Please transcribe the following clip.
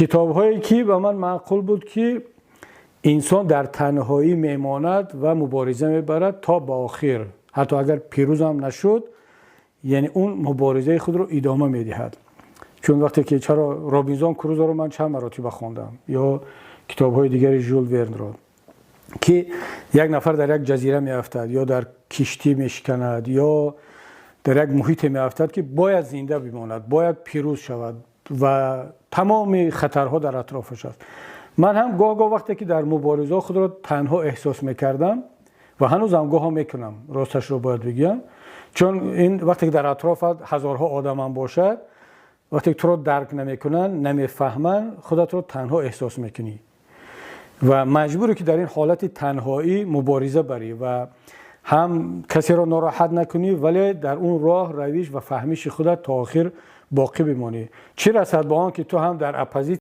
Китобҳое, ки ба ман маъқул буд, ки инсон дар танҳоӣ мемонад ва мубориза мебарад то ба охир, ҳатто агар пирӯзам нашуд, яъне он муборизаи худро идома медиҳад. Чун вақте ки чаро «Робинзон Крузоро» ман чанд маротиба хондам ё китобҳои дигари Жюл Вернро, ки як нафар дар як ҷазира меафтад ё дар киштӣ мешиканад ё дар як муҳите меафтад, ки бояд зинда бимонад, бояд пирӯз шавад ва тамоми хатарҳо дар атрофаш аст. Ман ҳам гоҳ-гоҳ вақте ки дар муборизаҳо худро танҳо эҳсос мекардам ва ҳанӯзам гоҳо мекунам, росташро бояд бигӯям, чун ин вақте ки дар атрофат ҳазорҳо одамам бошад, вақте ки туро дарк намекунанд, намефаҳманд, худатро танҳо эҳсос мекунӣ ва маҷбурӣ, ки дар ин ҳолати танҳоӣ мубориза барӣ ва ҳам касеро нороҳат накунӣ, вале дар он роҳ, равиш ва фаҳмиши худат то охир боқӣ бимонӣ. Чӣ расад ба он, ки ту ҳам дар оппозитсия